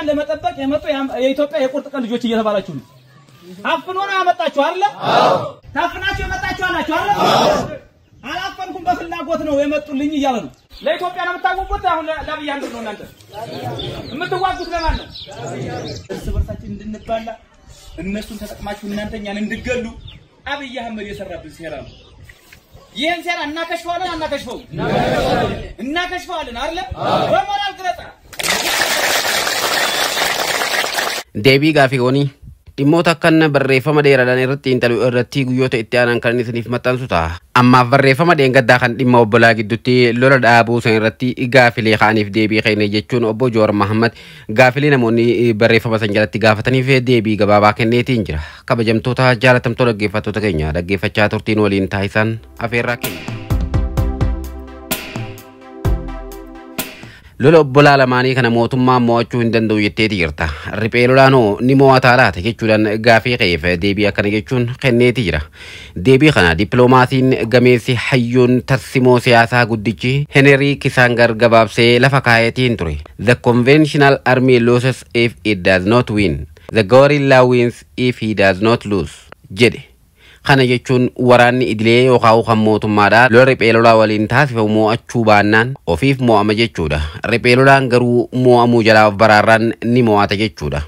ኢትዮጵያን ለመጠበቅ የመጡ የኢትዮጵያ የቁርጥ ቀን ልጆች እየተባላችሁ ነው። አፍኖ ነው ያመጣችሁ አይደለ? አዎ። ታፍናችሁ የመጣችሁ አላችሁ አይደለ? አዎ። አላፈንኩም በፍላጎት ነው የመጡልኝ እያለ ነው። ለኢትዮጵያ ነው የምታወቁት። አሁን ለአብይ አህመድ ነው እናንተ የምትዋጉት ለማን ነው? እርስ በርሳችን እንድንባላ እነሱን ተጠቅማችሁ እናንተ እኛን እንድገሉ አብይ አህመድ የሰራብን ሴራ ነው። ይህን ሴራ እናከሽፈዋለን አናከሽፈውም? እናከሽፈዋለን አይደለ? በሞራል ግለጻ። Deebii gaafiiwwanii dhimmoota akkan barreeffama dheeraadhaan irratti xiinxaluu irratti guyyoota itti aanan kan isiniif maxxansu ta'a. Ammaaf barreeffama dheengaddaa kan dhimma obbolaa gidduutti lola dhaabuu san irratti gaafilee ka'aniif deebii kenne jechuun obbo Jowaar Mahammad gaafilee namoonni barreeffama san jalatti gaafataniif deebii gabaabaa kenneetiin jira. Kabajamtoota jaalatamtoota dhaggeeffattoota keenya dhaggeeffachaa turtiin waliin taasisan afeerraa keenya. Lola obbolaa lamaanii kana mootummaan mo'achuu hin danda'u jetteeti jirta. Riphee lolaan hoo ni mo'ataa laata jechuudhaan gaafii ka'eef deebii akkana jechuun kenneeti jira. Deebii kana dippiloomaasiin gameessi hayyuun tarsimoo siyaasaa guddichi Henry Kissinger gabaabsee lafa kaayetiin ture. The conventional army loses if it does not win. The guerrilla wins if he does not lose jedhe. Kana jechuun waraanni idilee yookaan kan mootummaadhaa lola riphee lolaa waliin taasifamu mo'achuu baannaan ofiif mo'ama jechuudha. Riphee lolaan garuu mo'amuu jalaa of baraarraan ni mo'ata jechuudha.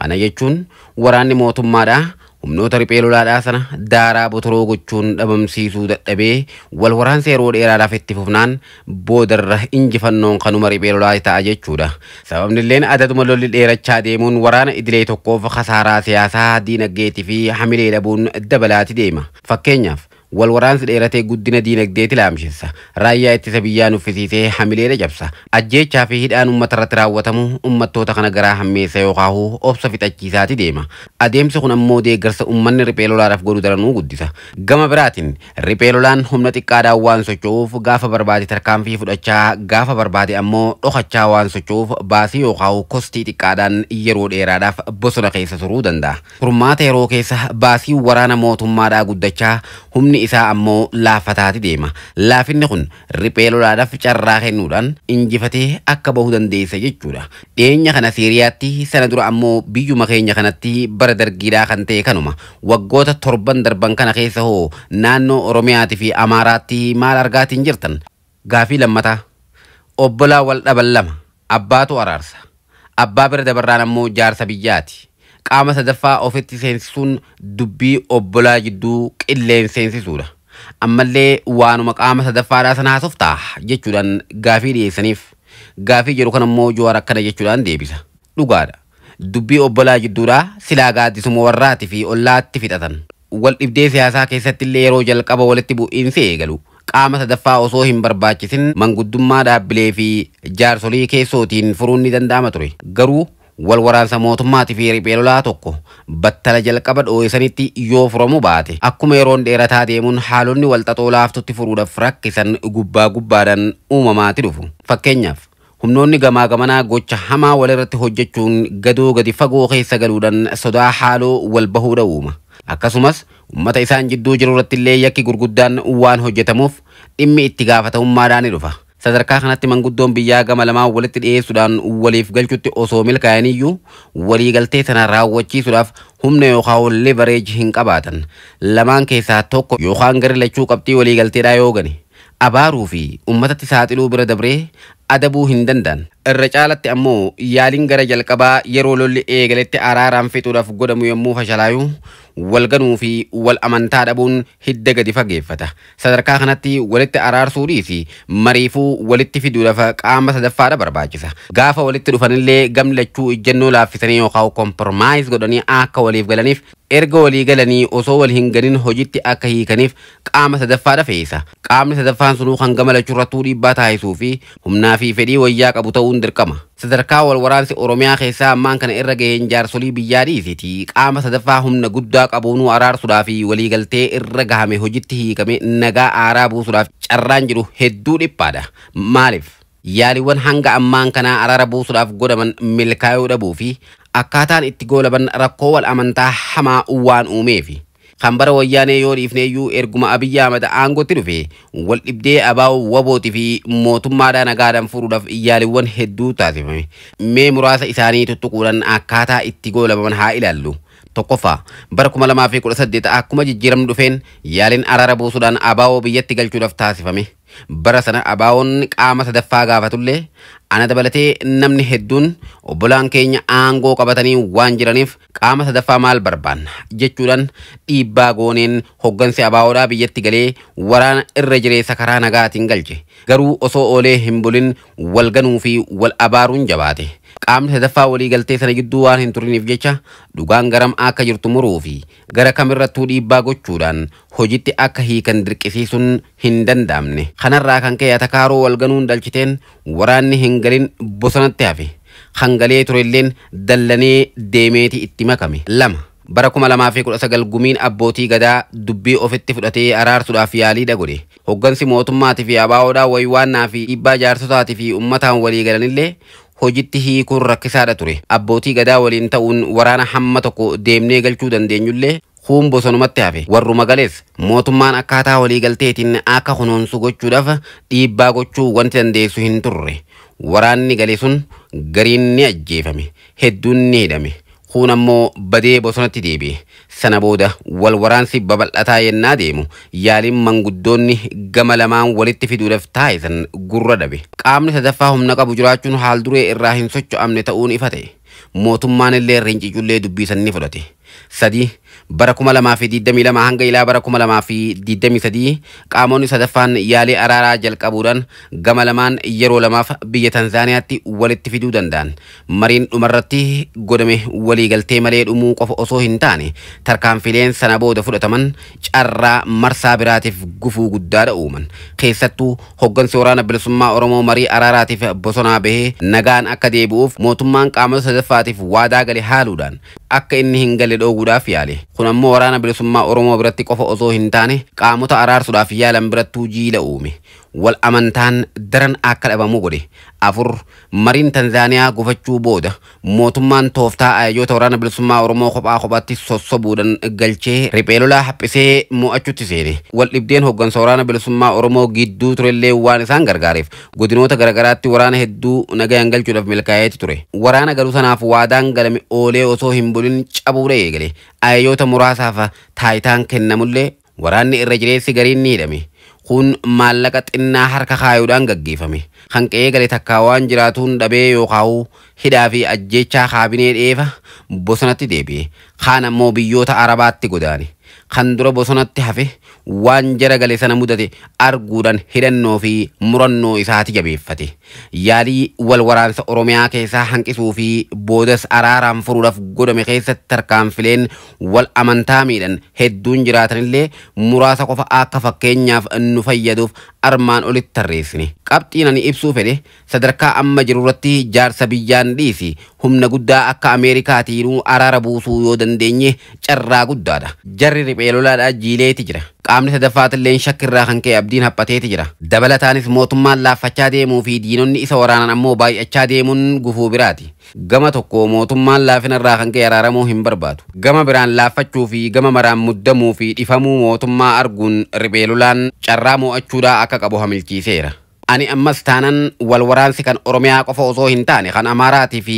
Kana jechuun waraanni mootummaadhaa humnoota riphee lolaadhaa sana daaraa botoroo gochuun dhabamsiisuu dadhabee wal waraansa yeroo dheeraadhaaf itti fufnaan boodarra injifannoon kanuma riphee lolaa ta'a jechuudha. Sababni illeen adaduma lolli dheerachaa deemuun waraana idilee tokkoof khasaaraa siyaasaa, diinagdeetii fi hamilee dhabuun dabalaati deema. Fakkeenyaaf wal waraansi dheeratee guddina diinagdeeti laamshessa. Raayyaa ittisa biyyaa nuffisiisee hamilee cabsa. Ajjeechaa fi hidhaan uummata irratti raawwatamu uummattoota kana garaa hammeessa yookaan obsa fixachiisaati deema. Adeemsi kun ammoo deeggarsa uummanni riphee lolaadhaaf godhu daranuu guddisa. Gama biraatiin riphee lolaan humna xiqqaadhaan waan socho'uuf gaafa barbaade tarkaanfii fudhachaa gaafa barbaade ammoo dhokachaa waan socho'uuf baasii yookaan kostii xiqqaadhaan yeroo dheeraadhaaf bosona keessa turuu danda'a. Furmaata yeroo keessa baasii waraana mootummaadhaa guddachaa humni isaa ammoo laafataati deema. Laafinni kun riphee lolaadhaaf carraa kennuudhaan injifatee akka bahu dandeessa jechuudha. Dhiyeenya kana Siiriyaatti sana dura ammoo biyyuma keenya kanatti bara dargiidhaa kan ta'e kanuma. Waggoota 7 darban kana keessa hoo naannoo Oromiyaatii fi Amaaraatti maal argaatiin jirtan? Gaafii lammataa. Obbolaa wal dhaban lama. Abbaatu araarsa. Abbaa bira dabarraan ammoo jaarsa biyyaati. Qaama sadaffaa ofitti seensisuun dubbii obbolaa jidduu qilleen seensisuudha. Ammallee waanuma qaama sadaffaadhaa sana haasoftaa jechuudhaan gaafii dhiyeessaniif. Gaafii jedhu kan ammoo Jowaar akkana jechuudhaan deebisa. Dhugaadha. Dubbii obbolaa jidduudhaa silaa gaaddisuma warraatii fi ollaatti fixatan. Wal dhibdee siyaasaa keessatti illee yeroo jalqaba walitti bu'iinsi eegalu. Qaama sadaffaa osoo hin barbaachisin manguddummaa dhaabbilee fi jaarsolii keessootiin furuun ni danda'ama ture. Garuu wal waraansa mootummaatii fi riphee lolaa tokko battala jalqaba dhoo'isanitti yoo furamu baate akkuma yeroon dheerataa deemuun haalonni wal xaxoo laaftutti furuudhaaf rakkisan gubbaa gubbaadhaan uumamaati dhufu. Fakkeenyaaf humnoonni gamaa gamanaa gocha hamaa walirratti hojjechuun gadoo gadi fagoo keessa galuudhaan sodaa haaloo wal bahuudha uuma. Akkasumas uummata isaan jidduu jiru irratti illee yakki gurguddaan waan hojjetamuuf dhimmi itti gaafatamummaadhaan ni dhufa. Sadarkaa kanatti manguddoon biyyaa gama lamaan walitti dhiyeessuudhaan waliif galchutti osoo milkaa'aniyyuu waliigaltee sana raawwachiisuudhaaf humna yookaan leverage hin qabaatan. Lamaan keessaa tokko yookaan gara lachuu qabxii waliigalteedhaa yoo gane abaaruu fi uummatatti saaxiluu bira dabree adabuu hin danda'an. Irra caalatti ammoo yaaliin gara jalqabaa yeroo lolli eegaletti araaraan fixuudhaaf godhamu yommuu fashalaayuu wal ganuu fi wal amantaa dhabuun hidda gadi fageeffata. Sadarkaa kanatti walitti araarsuu dhiisi mariifuu walitti fiduudhaaf qaama sadaffaadha barbaachisa. Gaafa walitti dhufanillee gamni lachuu ijjennoo laaffisanii yookaan kompromaayis godhanii akka waliif galaniif erga walii galanii osoo wal hin ganin hojiitti akka hiikaniif qaama sadaffaadha fe'isa. Qaamni sadaffaan sunuu kan gama lachuu irrattuu dhiibbaa taasisuu fi humnaa fi fedhii wayyaa qabu ta'uun dirqama. Sadarkaa wal waraansi Oromiyaa keessaa ammaan kana irra gaheen jaarsolii biyyaa dhiisiti. Qaama sadaffaa humna guddaa qabuunuu araarsuudhaa fi waliigaltee irra gahame hojiitti hiikame nagaa aaraa buusuudhaaf carraan jiru hedduu dhiphaadha. Maaliif? Yaaliiwwan hanga ammaan kanaa araara buusuudhaaf godhaman milkaa'uu dhabuu fi akkaataan itti goolaban rakkoo wal amantaa hamaa waan uumeefi. Kan bara Wayyaanee yoo dhiifne iyyuu erguma Abiyyi Ahmad aangootti dhufe wal dhibdee ABO WBOtii fi mootummaadhaan nagaadhaan furuudhaaf yaaliiwwan hedduu taasifame. Mee muraasa isaanii tuttuquudhaan akkaataa itti goolabaman haa ilaallu. Tokkoffaa, bara 2018 akkuma jijjiiramni dhufeen yaaliin araara buusuudhaan ABO biyyatti galchuudhaaf taasifame. Bara sana ABO'n qaama sadaffaa gaafatullee ana dabalatee namni hedduun obbolaan keenya aangoo qabatanii waan jiraniif qaama sadaffaa maal barbaanna jechuudhaan dhiibbaa gooneen hoggansi ABOdhaa biyyatti galee waraana irra jireessa karaa nagaatiin galche. Garuu osoo oolee hin bulin wal ganuu fi wal abaaruun jabaate. Qaamni sadaffaa walii galtee sana gidduu waan hin turiniif jecha dhugaan garam akka jirtu muruu fi gara kamirrattuu dhiibbaa gochuudhaan hojitti akka hiikan dirqisiisuun hin danda'amne. Kanarraa kan ka'e atakaaroo wal ganuun dhalchiteen waraanni hin galin bosonatti hafe. Kan galee turelleen dallanee deemeeti itti makame. 2. Bara 2019 gumiin abbootii gadaa dubbii ofitti fudhatee araarsuudhaaf yaaliidha godhe. Hoggansi mootummaatii fi ABOdhaa waywaannaa fi dhiibbaa jaarsotaatii fi uummataan walii galanillee hojitti hiikuun rakkisaadha ture. Abbootii gadaa waliin ta'uun waraana hamma tokko deemnee galchuu dandeenyullee kuun bosonumatti hafe. Warruma galees mootummaan akkaataa walii galteetiin akka kunuunsu gochuudhaaf dhiibbaa gochuu wanti dandeessu hin turre. Waraanni gale sun gariin ni ajjeefame, hedduun ni hidhame. Kuun ammoo badee bosonatti deebi'e. Sana booda wal waraansi babal'ataa yennaa deemu yaaliin manguddoonni gama lamaan walitti fiduudhaaf taasisan gurra dhabe. Qaamni sadaffaa humna qabu jiraachuun haal duree irraa hin socho'amne ta'uun ifa ta'e. Mootummaan illee rincicullee dubbii san ni fudhate. 3. Bara 2022 hanga ilaa bara 2023 qaamonni sadaffaan yaalii araaraa jalqabuudhaan gama lamaan yeroo lamaaf biyya Tanzaaniyaatti walitti fiduu danda'an. Mariin dhumarratti godhame waliigaltee malee dhumuu qofa osoo hin taane tarkaanfileen sana booda fudhataman carraa marsaa biraatiif gufuu guddaadha uuman. Keessattuu hoggansi waraana bilisummaa Oromoo marii araaraatiif bosonaa bahee nagaan akka deebi'uuf mootummaan qaamota sadaffaatiif waadaa gale haaluudhaan akka inni hin galle dhoowwuudhaaf yaale. Kun ammoo waraana bilisummaa Oromoo biratti qofa osoo hin taane qaamota araarsuudhaaf yaalan birattuu jiila uume. Wal amantaan daran akka dhabamu godhe. 4. Mariin Tanzaaniyaa gufachuu booda mootummaan tooftaa ajajoota waraana bilisummaa Oromoo kophaa kophaatti sossobuudhaan galchee riphee lolaa haphisee mo'achuutti seene. Wal dhibdeen hoggansa waraana bilisummaa Oromoo gidduu turellee waan isaan gargaareef godinoota garagaraatti waraana hedduu nagayaan galchuudhaaf milkaa'eeti ture. Waraana galuu sanaaf waadaan galame oolee osoo hin bulin cabuudha eegale. Ajajoota muraasaaf taayitaan kennamullee waraanni irra jireessi gariin ni hidhame. Kun maallaqa xinnaa harka kaayuudhaan gaggeeffame. Kan qe'ee gale takkaa waan jiraatuun dhabee yookaan hidhaa fi ajjeechaa kaabinee dheefa bosonatti deebi'e. Kaan ammoo biyyoota Arabaatti godaane. Kan dura bosonatti hafe waan jara gale sana mudate arguudhaan hidhannoo fi murannoo isaati jabeeffate. Yaalii wal waraansa Oromiyaa keessaa hanqisuu fi boodas araaraan furuudhaaf godhame keessatti tarkaanfileen wal amantaa miidhan hedduun jiraatanillee muraasa qofa akka fakkeenyaaf nu fayyaduuf armaan olitti tarreessine. Qabxiin ani ibsuu fedhe sadarkaa amma jiru irratti jaarsa biyyaan dhiisi humna guddaa akka Ameerikaatiinuu araara buusuu yoo dandeenye carraa guddaadha. Jarri riphee lolaadhaa jiileeti jira. Qaamni sadaffaatilleen shakkirraa kan ka'e abdiin haphateeti jira. Dabalataanis mootummaan laaffachaa deemuu fi diinonni isa waraanan ammoo baay'achaa deemuun gufuu biraati. Gama tokko mootummaan laafinarraa kan ka'e araaramuu hin barbaadu. Gama biraan laaffachuu fi gama maraan muddamuu fi dhifamuu mootummaa arguun riphee lolaan carraa mo'achuudhaa akka qabu hamilchiiseera. Ani ammas taanan wal waraansi kan Oromiyaa qofa osoo hin taane kan Amaaraatii fi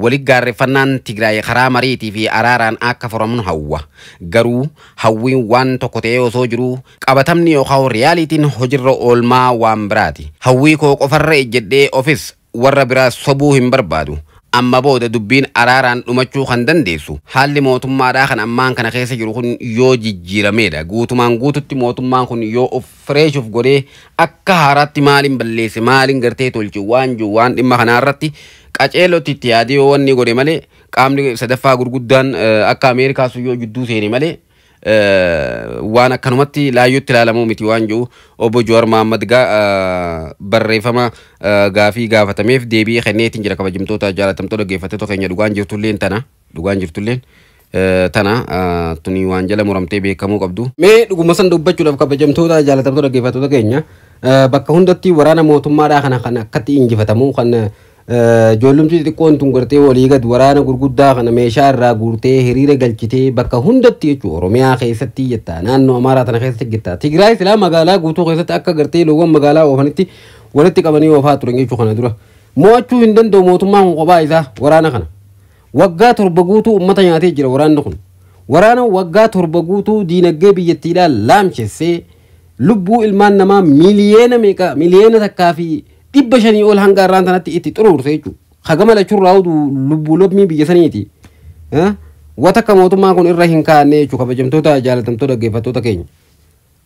walitti gaarreeffannaan Tigraay karaa mariitii fi araaraan akka furamuun hawwa. Garuu hawwiin waan tokko ta'ee osoo jiruu qabatamni yookaan riyaalitiin hojiirra oolmaa waan biraati. Hawwii koo qofarra ejjedhee ofis warra biraa sobuu hin barbaadu. Amma booda dubbiin araaraan dhumachuu kan dandeessu haalli mootummaadhaa kan ammaan kana keessa jiru kun yoo jijjiirameedha. Guutumaan guututti mootummaan kun yoo of fireeshuuf godhee akka haaraatti maaliin balleesse maaliin gartee tolche waan jiru waan dhimma kanaa irratti qaceelootti itti yaadee yoo wanni godhe malee qaamni sadaffaa gurguddaan akka Ameerikaa sun yoo jidduu seene malee waan akkanumatti laayyootti ilaalamuu miti waan jiru obbo Jawaar Mohaammed barreeffama gaafii gaafatameef deebii kenneetiin jira. Kabajamtoota jaalatamtoota dhaggeeffattoota keenya dhugaan jirtulleen tana dhugaan jirtulleen tana tuni waan jala muramtee beekamuu qabdu. Mee dhuguma san dubbachuudhaaf kabajamtoota jaalatamtoota dhaggeeffattoota keenya bakka hundatti waraana mootummaadhaa kana kan akkatti injifatamu kan Ijoollumti xixiqqoon tun gartee walii gad waraana gurguddaa kana meeshaa irraa guurtee hiriira galchitee bakka hundatti jechuudha. Oromiyaa keessatti jetta, naannoo Amaaraa tana keessatti jetta, Tigraay silaa magaalaa guutuu keessatti akka gartee loowwan magaalaa oofanitti walitti qabanii oofaa turan jechuu. Kana dura mo'achuu hin danda'u mootummaan kun kophaa isaa waraana kana. Waggaa 7 guutuu uummata nyaatee jira waraanni kun. Waraana waggaa 7 guutuu diinagdee biyyattiidhaa laamchessee, lubbuu ilmaan namaa miliyeena meeqa, 1,500,000 ol hanga har'aan sanatti itti xuruurse jechuudha. Hagama lachuurraa lubbuu lammii biyya saniiti. Wata akka mootummaan kun irra hin kaa'anne jechuudha, kabajamtoota jaalatamtoota dhaggeeffattoota keenya.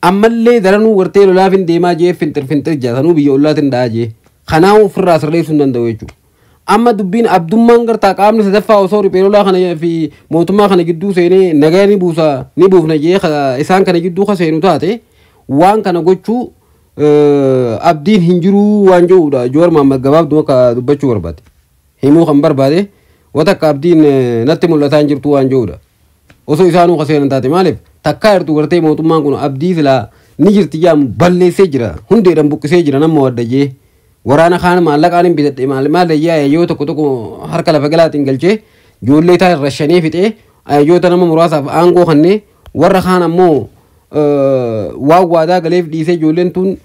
Ammallee daranuu gartee lolaaf hin deemaa jee, finxir finxir jaatanuu biyya ollaatiin dha'aa jee. Kanaafuu ofirraa sirreessuu hin danda'u jechuudha. Amma dubbiin abdummaan gartaa qaamni sadaffaa osoo riphee lolaa kana fi mootummaa kana gidduu seenee nagaa ni buusa, ni buufna jee isaan kana gidduu ka seenu taate, waan kana gochuu abdiin hin jiruu waan jedhudha. Joowar Mahammad gabaabduma akka dubbachuu barbaade. Himuu kan barbaade wata akka abdiin natti mul'ataa hin jirtu waan jedhudha. Osoo isaanuu ka seenan taate, maaliif takkaa jirtu gartee mootummaan kun abdii silaa ni jirti jedhamu balleessee jira, hundeedhaan buqqisee jira. Nama wadda jee waraana kaan maallaqaan hin bitadhe, maal maal yoo tokko tokko harka lafa galaatiin galchee ijoollee isaa irra shanee fixee, hayyoota nama muraasaaf aangoo kennee, warra kaan ammoo waan waadaa galeef dhiisee, ijoolleen tun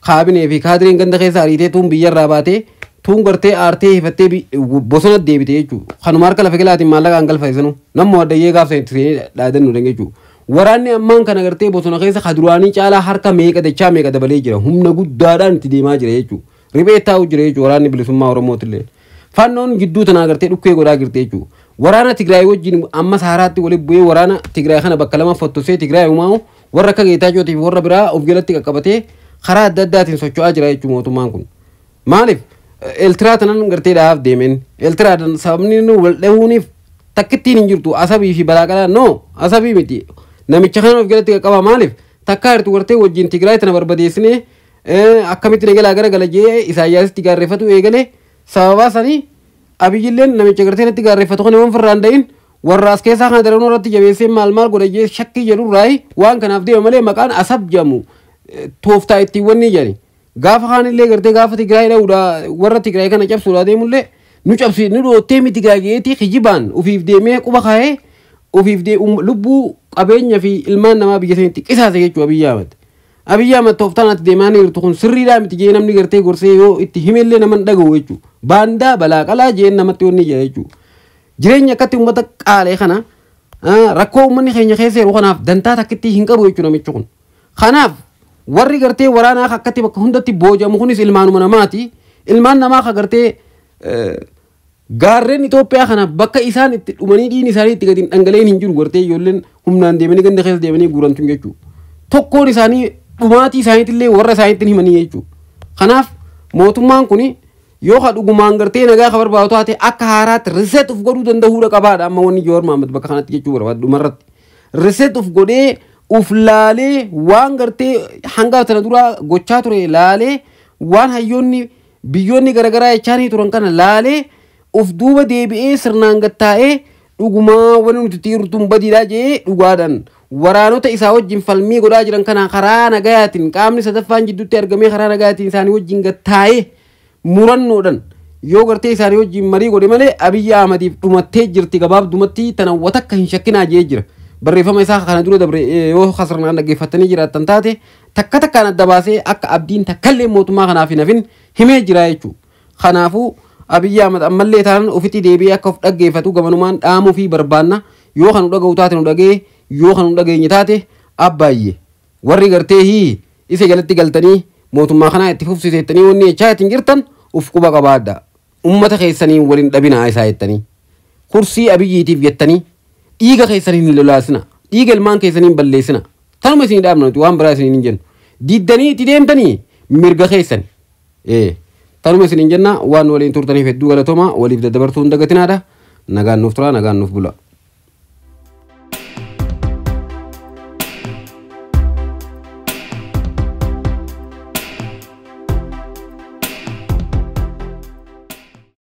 kaabinee fi kaadireen ganda keessa ariitee, tuun biyyarraa baatee, tuun gartee aartee hifattee bosona deebite jechuudha. Kanuma harka lafa galaatiin maallaqaan galfaisanu namni waddayyee gaafsa itti seenee dhaadannu jechuudha. Waraanni ammaan kana gartee bosona keessa kaduraanii caalaa harka meeqa dachaa meeqa dabalee jira. Humna guddaadhaan itti deemaa jira jechuudha. Riphee taa'u jira jechuudha waraanni bilisummaa Oromootillee. Fannoon gidduu tanaa gartee dhukkee godhaa jirti jechuudha. Waraana Tigraay wajjin amma saaraatti walitti bu'ee, waraana Tigraay kana bakka lama fottosee, Tigraay uumaa warra akka Geetaachootii fi warra biraa of jalatti qaqqabatee karaa adda addaatiin socho'aa jira jechuudha mootummaan kun. Maaliif Eeltiraa tanan gartee dhahaaf deemeen Eeltiraadhaan sababni inni wal dhahuuniif takkittiin hin jirtu. Asabii fi balaaqalaa no asabii miti, namicha kana of jalatti qaqqaba. Maaliif takkaa jirtu gartee wajjin Tigraay tana barbadeessinee akkamitti nagalaa gara gala jee Isaayyaasitti gaarreeffatu eegale. Sababaa sanii Abiyyilleen namicha gartee natti gaarreeffatu kana waan firraan da'in warra as keessaa kana daranuu irratti jabeessee maal maal godha jee shakkii jedhurraayi waan kanaaf deema malee maqaan Asab jedhamu tooftaa ittiin wanni jedhani. Gaafa kaanillee gartee gaafa Tigraay dha'uudha, warra Tigraay kana cabsuudha deemullee, nu cabsi nu dhoottee miti Tigraay kijibaan ufiif deemee quba kaa'ee ufiif lubbuu qabeenya fi ilmaan namaa biyya sanitti qisaase jechuudha Abiyyi Ahmad. Abiyyi Ahmad tooftaan ati deemaa jirtu kun sirriidhaa miti jee namni gartee gorsee yoo itti himellee nama hin dhaga'u jechuudha. Baandaa balaa qalaa jeen namatti wanni jedha jechuudha. Jireenya akkatti uummata qaalee kana, rakkoo uummanni keenya keessa jiru kanaaf dantaa takkitti hin qabu jechuudha namichi kun. Kanaaf warri gartee waraanaa akkatti bakka hundatti booji'amu kunis ilmaanuma namaati. Ilmaan namaa ka gartee gaarreen Itoophiyaa kana bakka isaan itti dhumanii dhiigni isaanii itti gadi hin dhangala'in hin jiru, gartee ijoolleen humnaan deemanii ganda keessa deemanii guurantu jechuudha. Tokkoon isaanii dhumaatii isaaniitillee warra isaaniitti himanii jechuudha. Kanaaf mootummaan kun yoo ka dhugumaan gartee nagaa ka barbaadu taate, akka haaraatti reset of godhuu danda'uudha qabaadha. Amma wanni Joowar Mahammad bakka kanatti jechuu barbaadu, dhumarratti reset of godhee uf laalee, waan gartee hanga tana dura gochaa ture laalee, waan hayyoonni biyyoonni garaagaraa jechaanii turan kana laalee, uf duuba deebi'ee sirnaan gattaa'ee, dhugumaa wanni nuti jirtu badiidhaa jee, dhugaadhaan waraanota isaa wajjin falmii godhaa jiran kana karaa nagayaatiin qaamni sadaffaan jidduutti argamee karaa nagayaatiin isaanii wajjin gattaa'ee murannoodhaan yoo gartee isaanii wajjin marii godhe malee, Abiyyi Ahmadiif dhumattee jirti gabaabdumatti, tana watakka hin shakkinaa jee jira. Barreeffama isaa kana dura dabre yoo kasarnaan dhaggeeffattanii jiraattan taate, takka takkaan adda baasee akka abdiin takkallee mootummaa kanaaf hin hafin himee jira jechuudha. Kanaafuu Abiyyi Ahmad ammallee taanaan ofitti deebi'ee akka of dhaggeeffatu gamanumaan dhaamuu fi barbaanna. Yoo kan nu dhaga'u taate nu dhaga'e, yoo kan nu dhageenye taate abbaayye, warri gartee hii isa jalatti galtanii mootummaa kanaa itti fufsiisettanii wanni jechaa ittiin jirtan uf quba qabaadha. Ummata keessanii waliin dhabinaa isaa jettanii. Kursii Abiyyiitiif jettanii dhiiga keessanii hin lolaasina. Dhiiga ilmaan keessanii hin balleessina. Tanuma isin dhaabna nuti, waan biraa isin hin jennu. Diddanii itti deemtanii mirga keessani. Tanuma isin hin jenna. Waan waliin turtaniif hedduu galatooma. Waliif daddabartuu hin dagatinaadha. Nagaan nuuf tura, nagaan nuuf bula.